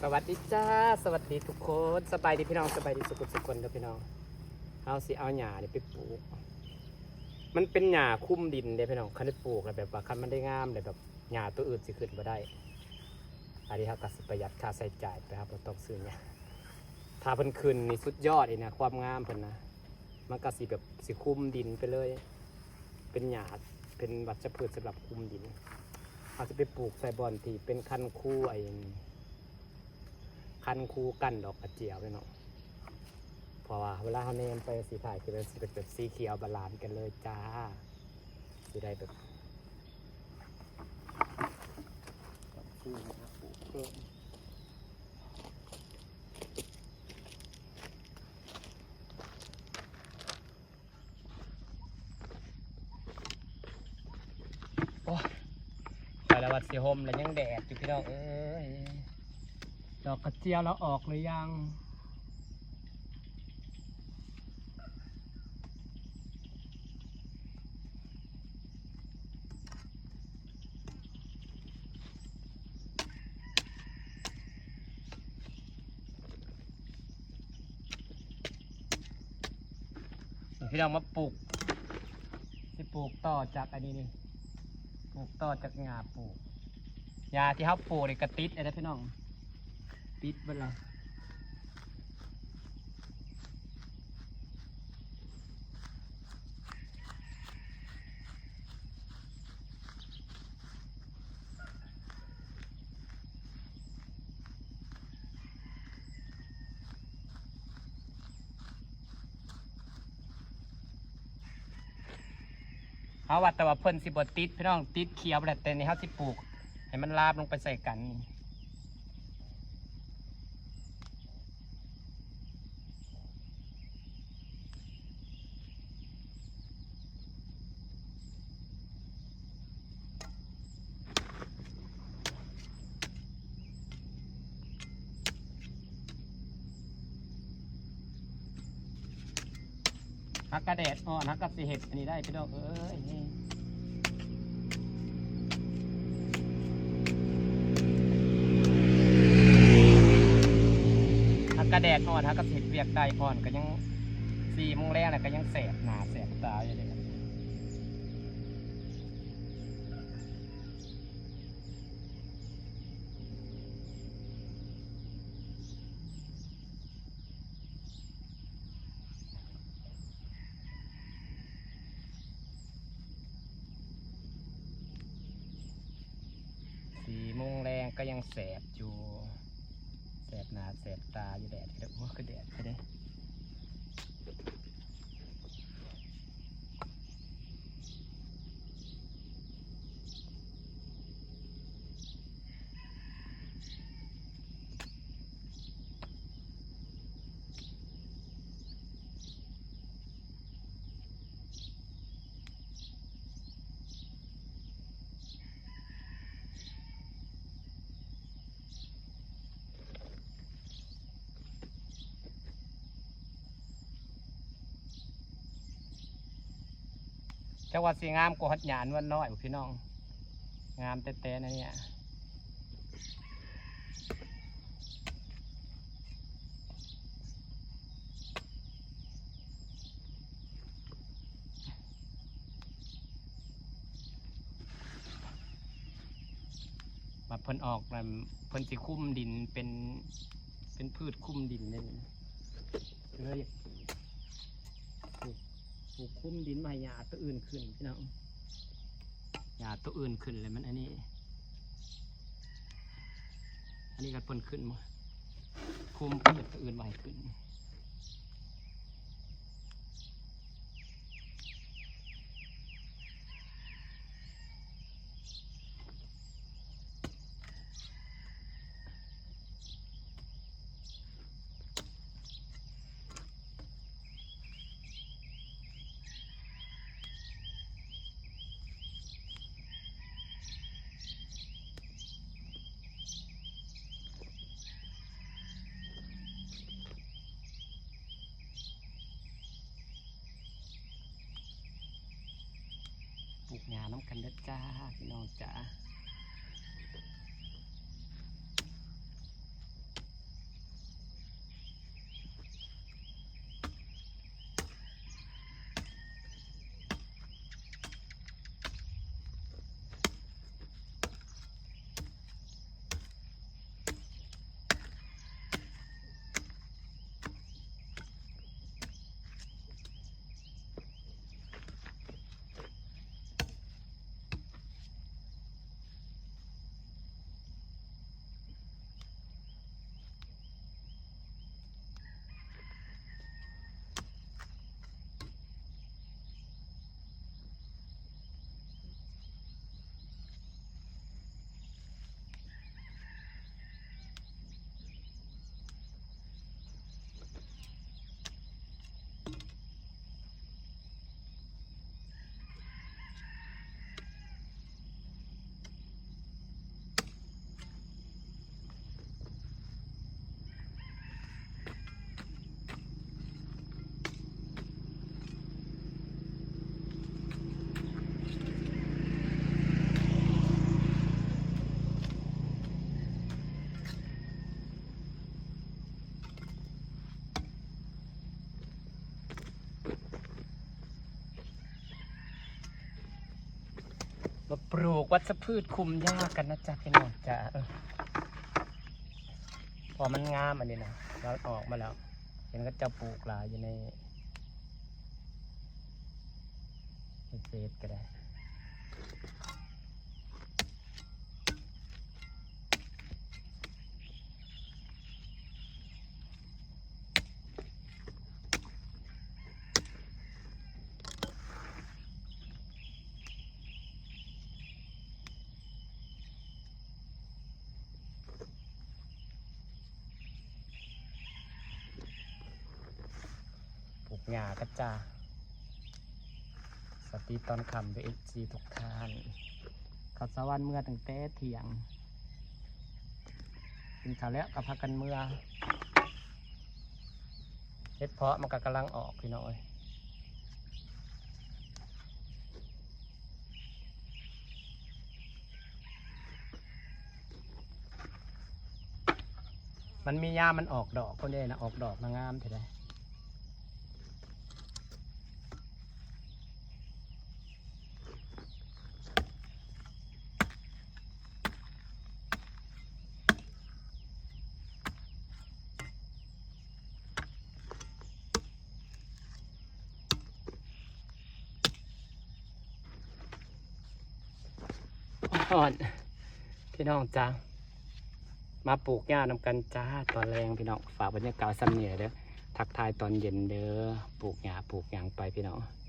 ສະຫວັດດີຈ້າ ສະຫວັດດີທຸກຄົນ ສະບາຍດີພີ່ນ້ອງ ສະບາຍດີສຸກຄົນເດີພີ່ນ້ອງ. ເຮົາຊິເອົາຫຍ້ານີ້ໄປປູກ ມັນເປັນຫຍ້າຄຸມດິນເດ້ພີ່ນ້ອງ. ຄັນໄດ້ປູກແລ້ວແບບວ່າ ຄັນມັນໄດ້ງາມແລ້ວແບບຫຍ້າໂຕອື່ນຊິຂຶ້ນບໍ່ໄດ້. ອັນນີ້ເຮົາກໍຊິປະຢັດຄ່າໃຊ້ຈ່າຍໄປ ເຮົາບໍ່ຕ້ອງຊື້ຫຍ້າ. ຖ້າເພິ່ນຂຶ້ນນີ້ສຸດຍອດອີກນະ ຄວາມງາມເພິ່ນນະ ມັນກໍຊິແບບຊິຄຸມດິນໄປເລີຍ ເປັນຫຍ້າ ເປັນວັດຊະພືດສຳລັບຄຸມດິນ. ເຮົາຈະໄປປູກໃສ່ບ່ອນທີ່ເປັນຄັນຄູ ໄອ້ ຄັນຄູກັ້ນດອກກະເຈຍວເນາະ ເພາະວ່າເວລາເຮົາແນມໄປ ຊິຖ່າຍຄືມັນຊິເປັນແບບສີຂຽວບາລານກັນເລີຍຈ້າ ຊິໄດ້ແບບ ໂອ້ຍ ໄປແລ້ວວ່າຊິຫົ່ມ ແລ້ວຍັງແດດຢູ່ພີ່ນ້ອງເອີຍ. ດອກກະເຈຍວລາວອອກຫຼືຍັງ? ພີ່ນ້ອງມາປູກ ຊິປູກຕໍ່ຈາກອັນນີ້ນີ້ ປູກຕໍ່ຈາກຫຍ້າປູກ ຫຍ້າທີ່ເຮົາປູກນີ້ກະຕິດແລ້ວເດີພີ່ນ້ອງ ຕິດເບິດແລ້ວ. ເຮົາວ່າແຕ່ວ່າເພິ່ນຊິບໍ່ຕິດ ພີ່ນ້ອງ ຕິດຂຽວແຫຼະ ແຕ່ນີ້ເຮົາຊິປູກໃຫ້ມັນລາບລົງໄປໃສ່ກັນ. ຫາກະແດດອ່ອນ ຫາກະຊິເຮັດອັນນີ້ໄດ້ພີ່ນ້ອງເອີຍ. ຫາກະແດດອ່ອນ ຫາກະຊິເຮັດວຽກໄດ້ ອ່ອນກະຍັງ ສີ່ໂມງແລງແລ້ວກະຍັງແສບໜ້າແສບຕາຢູ່ເດ້. ສີ່ໂມງແລງກະຍັງແສບຢູ່ ແສບໜ້າແສບຕາຢູ່ ແດດ ໂອ້ ຄືແດດແທ້ເດ. ຈັກວ່າຊິງາມກວ່າຮອດຫຍ້ານວນນ້ອຍບໍ່ພີ່ນ້ອງ ງາມແຕ່ໆ ນະເນຍ. ບັດເພິ່ນອອກນັ້ນ ເພິ່ນຊິຄຸມດິນເປັນ ເປັນພືດຄຸມດິນເລີຍ ເລີຍ ປູກ ປູກຄຸມດິນບໍ່ໃຫ້ຫຍ້າໂຕອື່ນຂຶ້ນພີ່ນ້ອງ ຫຍ້າໂຕອື່ນຂຶ້ນແລ້ວມັນອັນນີ້ ອັນນີ້ກະເພິ່ນຂຶ້ນ ຄຸມພືດໂຕອື່ນບໍ່ໃຫ້ຂຶ້ນ. ປູກຫຍ້ານຳກັນເດີຈ້າ ພີ່ນ້ອງຈ໋າ. ມາปลูກວັດຊະພືດຄຸມຫຍ້າກັນນະຈ໊ະ ພີ່ນ້ອງຈ໊ະ. ເອີ ເພາະມັນງາມອັນນີ້ນະ ລາວອອກມາແລ້ວ ເຫັນເຂົາເຈົ້າປູກຫຼາຍຢູ່ໃນ ໃນເຟສກໍໄດ້. ປູກຫຍ້າກັນຈ້າ. ສະບາຍດີຕອນຄ່ຳເດີ ເອັຟຊີ ທຸກທ່ານ. ເຂົ້າສາວວັນເມືອຕັ້ງແຕ່ທ່ຽງ ກິນເຂົ້າແລ້ວກໍພາກັນເມືອ. ເຫັດເຜາະມັນກໍກຳລັງອອກ ພີ່ນ້ອງເອີຍ. ມັນມີຍາມມັນອອກດອກພຸ້ນເດ້ນະ ອອກດອກນະ ງາມແທ້ໃດ. ຮ້ອນ ພີ່ນ້ອງຈ໊ະ ມາປູກຫຍ້ານຳກັນຈ້າ ຕອນແລງ ພີ່ນ້ອງ. ຝາກບັນຍາກາດສ່ຳນີ້ແຫຼະເດີ ທັກທາຍຕອນເຢັນເດີ. ປູກຫຍ້າ ປູກຫຍັງໄປ ພີ່ນ້ອງ.